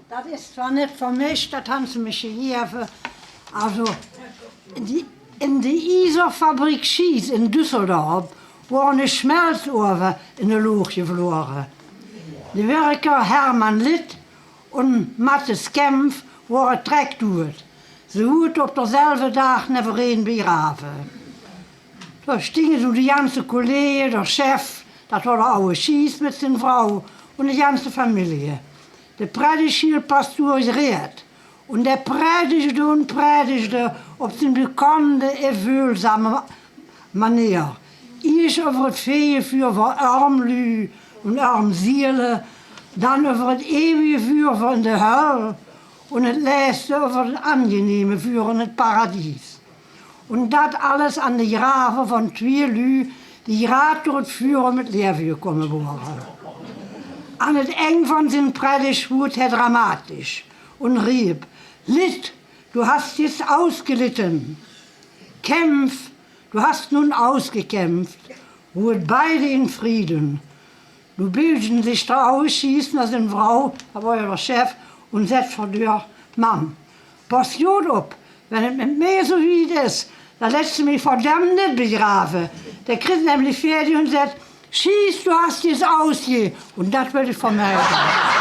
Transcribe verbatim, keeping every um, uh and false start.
Dat is zwaar net van mich, dat han ze mich gegaeve. Also, die, in de Iesfabriek Schiess in Düsseldorf woar eine Schmelzoewe in de Luch gevloge. De Wirker Hermann Litt un Mathis Kempf woare trek doed. Ze woeëte op derzelfde daag nevereen begrave. Dao stinge zoe de ganse Kolleeje, der Chef, dat woar der aoje Schiess mit zien vrouw un de ganse Familie. De Prädigschiel Pastoor Greet un dä prädigde un prädigde op zien bekande en veulzame maneer. Ieëscht uvver 't Veejevuur veur erm luuj un erm ziele, dan uvver 't eeuwige vuur veur in de hel un 't lèste uvver 't aangeneme vuur in 't paradies. Un dat alles aan de grave van twieë luuj die graad door 't vuur um 't leëve gekómme woare. Aan 't eng van zien prädigswoeëd woeët dramatisch un reep: Litt, du hast jetzt ausgelitten. Kempf, du hast nun ausgekämpft. Ruhet beide in Frieden. Noe beegde zich der aoje Schiess nao zien vrouw, dat woar der Chef, un zag veur däör: Mam, pas good op, wen 't mit mich zoe wied is, dan lèts se mich verdämp net begrave. Dä kriet nämlich veer die un zag: Schiess, du hast jetzt ausge-, un dat wil ich vermeide.